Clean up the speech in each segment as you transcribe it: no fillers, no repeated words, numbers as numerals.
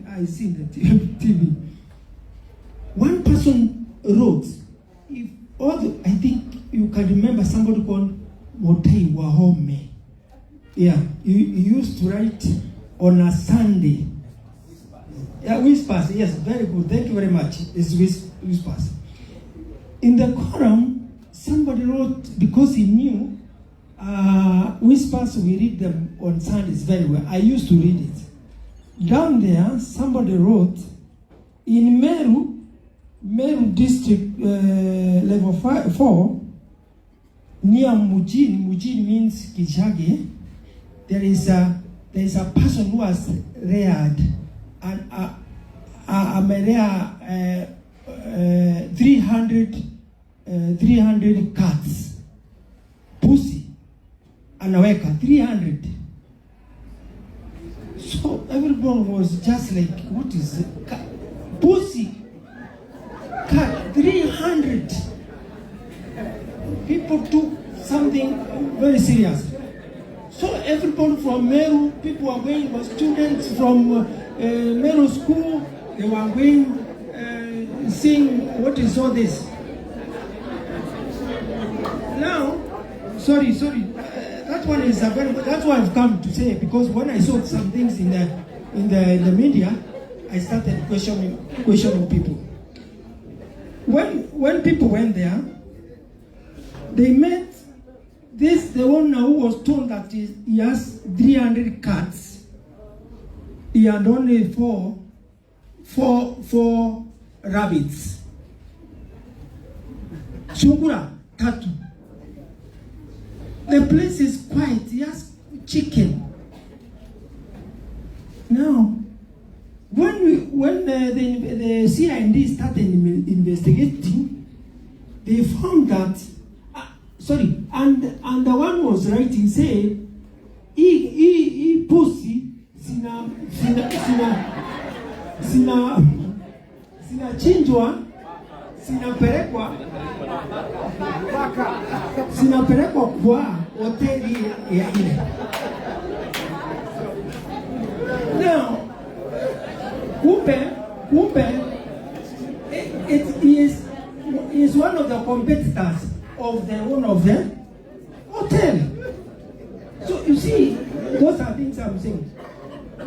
I see in the TV. One person wrote, if all the, I think you can remember somebody called Motei Wahome. Yeah, he used to write on a Sunday. Yeah, Whispers, yes, very good. Thank you very much. It's Whispers. In the column, somebody wrote, because he knew Whispers, we read them on Sundays very well. I used to read it. Down there, somebody wrote, in Meru District, level 4, near Mujini, Mujini means Gichagi, there is a person who has reared and amelea 300 cats, pusi anaweka 300. So everyone was just like, "What is it? Pussy cat 300?" People took something very serious. So everybody from Meru, people were going, were students from Meru school, they were going, seeing what is all this. Now, sorry, sorry, that one is a very, that's why I've come to say, because when I saw some things in the media, I started questioning people. When people went there, they met this, the owner who was told that he has 300 cats. He had only four rabbits. Sungura, tatu. The place is quiet. He has chicken. Now, when the CID started investigating, they found that, sorry, and the one was writing, say, hii pusi zinachinjwa zinapelekwa kwa hoteli ya ile. Now, kumbe it is one of the competitors of the owner of the hotel. So you see, those are things I'm saying.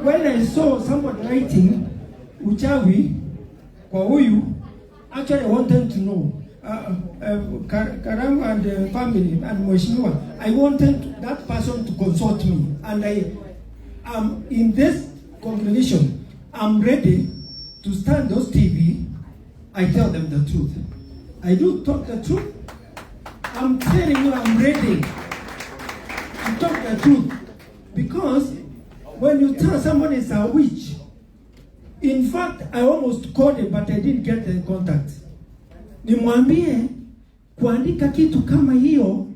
When I saw somebody writing uchawi kwa huyu, actually I wanted to know. Karangu and the family and Mheshimiwa, I wanted that person to consult me. And I am in this congregation, I'm ready to stand those TV. I tell them the truth. I do talk the truth. I'm telling you, I'm ready to talk the truth. Because when you tell someone is a witch, in fact, I almost called him, but I didn't get the contact. Nimwambie kuandika kitu kama hiyo,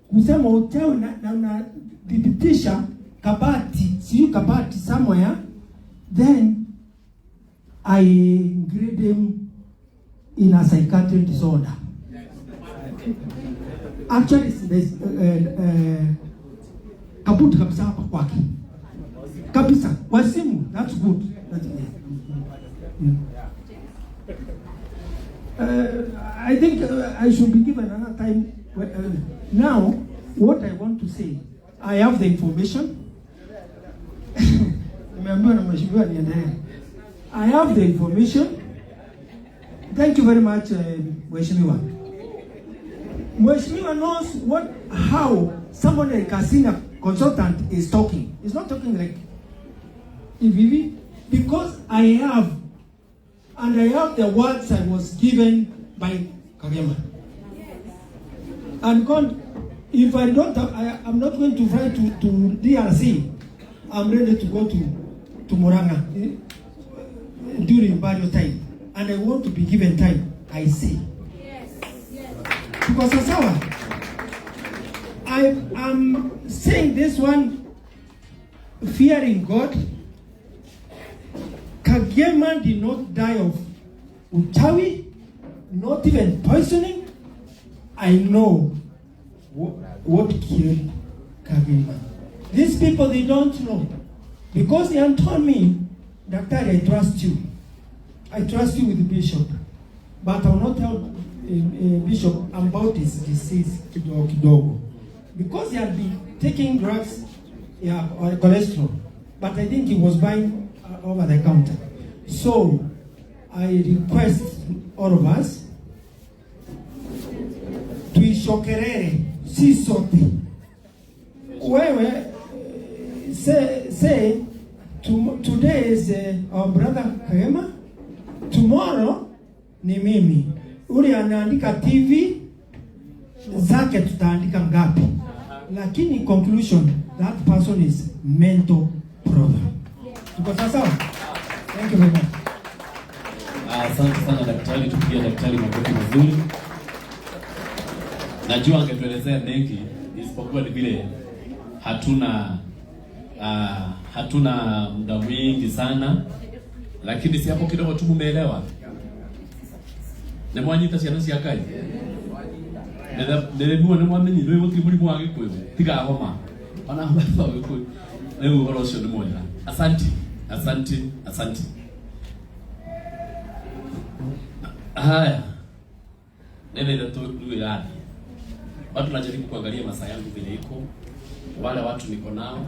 kusema uchawi na unathibitisha kabati, sijui kabati somewhere, then I grade him in a psychiatric disorder. Actually, there's kabuti kabisa hapa kwake kabisa, wazimu. That's good. That's, yeah. I think I should be given another time. Now, what I want to say, I have the information. Nimeambiwa na mheshimiwa niendelee. I have the information. Thank you very much, Mheshimiwa. Mheshimiwa knows what how someone like a senior consultant is talking. He's not talking like hivi, because I have and I have the words I was given by Kagema. And God, if I don't have, I'm not going to fly to DRC. I'm ready to go to Murang'a during burial time. And I want to be given time. I see. Because sawa, I am saying this one fearing God. Kagema did not die of uchawi, not even poisoning. I know what killed Kagema. These people, they don't know. Because they had told me Daktari, I trust you. I trust you with the bishop. But I will not tell bishop about his disease kidogo kidogo. Because he had been taking drugs, yeah, or cholesterol. But I think he was buying over the counter. So I request all of us tuicokerere si sote. Wewe say today is our brother Kagema, tomorrow ni mimi. Ule anaandika TV zake tutaandika ngapi? Lakini conclusion, that person is mental problem. Tuko sawa sawa? Thank you very much. Asante sana daktari, tupigie daktari makofi mazuri. Najua angetuelezea mengi, isipokuwa ni vile hatuna muda mwingi sana, lakini si hapo kidogo tu mumeelewa. Nĩ mwanyita ciana cia Ngai nĩmwe nĩ mwamenyire gũtirĩ mũrimũ wa gĩkũyũ tiga homa ona homa wa gĩkũyũ. Rĩu ũhoro ũcio nĩ mwega. Asanti, asanti, asanti. Haya, nene ithatũ rĩu ĩrathiĩ. Watu najaribu kuangalia masaa yangu vile iko, wale watu niko nao,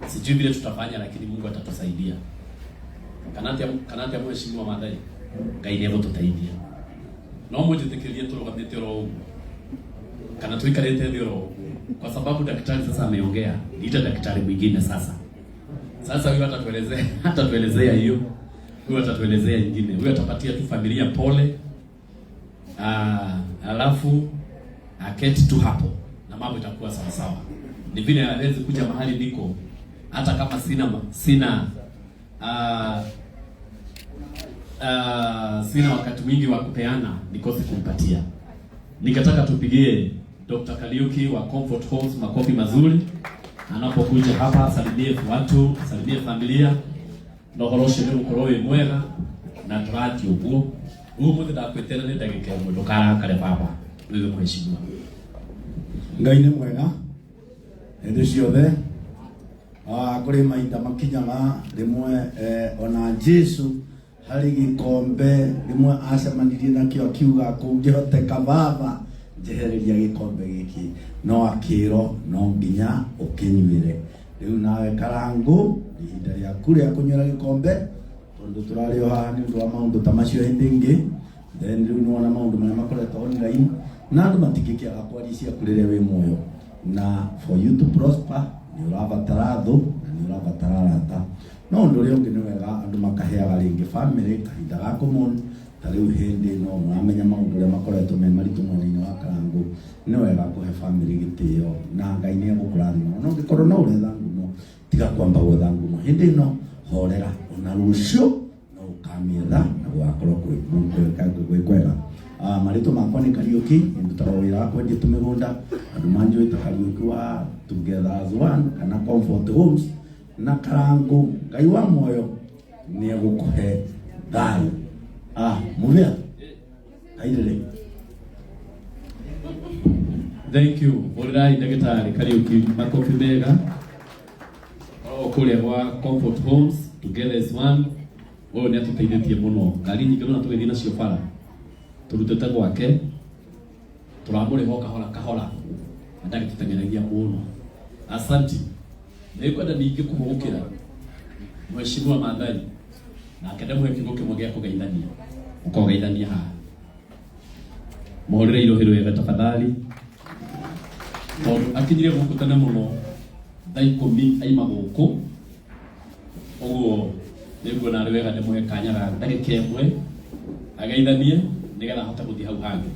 sijui vile tutafanya, lakini Mungu atatusaidia. Kanati mheshimiwa Maathai, Ngai nĩ egũtũteithia. No mũnjĩtĩkĩrie tũrũgamĩte oro ũguo kana tuikarĩte thĩ oro ũguo, kwa sababu daktari sasa ameongea, niita daktari mwingine sasa. Sasa huyu atatuelezea hiyo, huyu atatuelezea ingine, huyu atapatia tu familia pole. Alafu aketi tu hapo na mambo itakuwa sawa sawa. Ni vile hawezi kuja mahali niko hata kama sina wakati mwingi wa kupeana nikose kumpatia. Nikataka tupigie Dr. Kariuki wa Comfort Homes makofi mazuri anapokuja hapa, asalimie watu, asalimie familia na ũhoro ũcio nĩ gũkorwo wĩ mwega na tũrathiĩ ũguo. Ũmũthĩ ndakwĩtĩra nĩ ndagĩka ĩmwe, ndũkarakare baba, rĩu mheshimiwa. Ngai nĩ mwega hĩndĩ ciothe. Kũrĩ mahinda makinyaga rĩmwe, ona Jesu harĩ gĩkombe rĩmwe acemanirie nakĩo akiuga, "Kũngĩhoteka Baba, njehereria gĩkombe gĩkĩ," no akĩrwo no nginya ũkĩnyuĩre. Rĩu nawe Karangũ, nĩ ihinda rĩaku rĩa kũnyuĩra gĩkombe, tondũ tũrarĩ o haha nĩ ũndũ wa maũndũ ta macio hĩndĩ ĩngĩ. Then rĩu nĩwona maũndũ marĩa makoretwo online na andũ matingĩkĩaga kwaria ciaku rĩrĩa wĩ muoyo, na for you to prosper nĩ ũrabatara thũ na nĩ ũrabatara arata. No ũndũ ũrĩa ũngĩ, nĩ wega andũ makaheaga rĩngĩ family kahinda ga kũmon. Ta rĩu hĩndĩ ĩno mũramenya maũndũ ũrĩa makoretwo me maritũ mwena-inĩ wa Karangũ, nĩ wega kũhe family gĩtĩo na Ngai nĩ egũkũrathima. No ũngĩkorwo no ũretha ngumo, tiga kwamba gwetha ngumo hĩndĩ ĩno, horera, ona rũciũ no ũkamĩetha na gũgakorwo kwĩ kwega. Marĩtwa makwa nĩ Kariũki, ndutaga wĩra wa kwendia tũmĩgũnda. Andũ manjũĩ ta Kariũki wa Together as One kana Comfort Homes. Na Karangũ, Ngai wa muoyo nĩ egũkũhe thayũ. Mũvĩa kairĩrĩ. Thank you. Hũrĩrai ndagĩtarĩ Kariũki makofi mega. O kũrĩa gwa Comfort Homes, Together as One. Ũyũ nĩ atũteithĩtie mũno. Ngari nyingĩ mũno tũgĩthiĩ nacio bara. Tũrutĩte gwake. Tũramũrĩha o kahora kahora. Na ndagĩtũteng'eragia mũno. Asanti. Nĩngwenda ningĩ kũhũgũkĩra Mheshimiwa Maathai. Nake ndamũhe kiugo kĩmwe gĩa kũgeithania. Ũkogeithania haha. Mũhũrĩre irohi rwega tafadhali, tondũ akinyire gũkũ tene mũno, thaa 10 aima gũkũ ũguo. Nĩnguona arĩ wega ndĩmũhe kanya ga ndagĩka 1 ageithanie nĩgetha ahote gũthiĩ hau hangĩ.